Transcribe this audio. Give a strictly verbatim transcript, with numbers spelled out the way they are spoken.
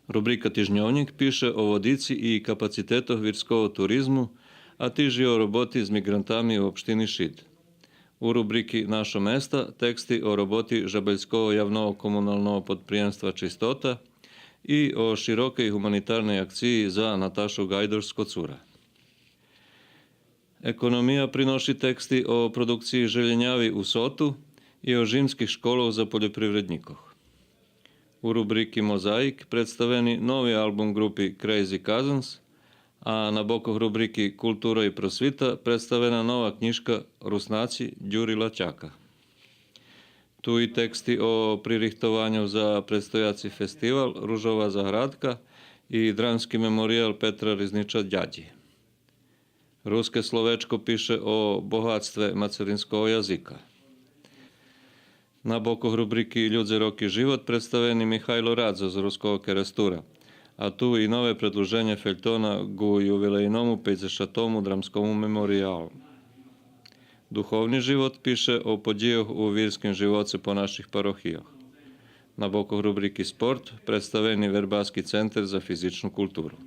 Рубрика Тижньовнїк пише о водици и капацитетох вирского туризму, а тиж и о роботи з миґрантами у општини Шид. У рубрики Нашо места тексти о роботи Жабельского явного комуналного подприємства Чистота и о широкей гуманитарней акциї За Наташу Ґайдор з Коцура. Економия приноши тексти о продукциї желєняви у Соту и о жимских школох за польопривреднїкох. У рубрики Мозаїк представени нови албум ґрупи Crazy Cousins, а на бокох рубрики Култура и просвита представена нова кнїжка Руснаци Дюри Латяка. Ту и тексти о пририхтованю за предстояци фестивал Ружова заградка и Драмски мемориял Петра Ризнича Дядї. Руске словечко пише о богатстве мацеринского язика. На бокох рубрики Людзе, роки, живот представени Михайло Радзо з Руского Керестура, а ту и нове предлуженє фельтона ґу ювилейному пейдзешатому Драмскому мемориялу. Духовни живот пише о подїйох у вирским живоце по наших парохийох. На бокох рубрики Спорт представени Вербаски центер за физичну културу.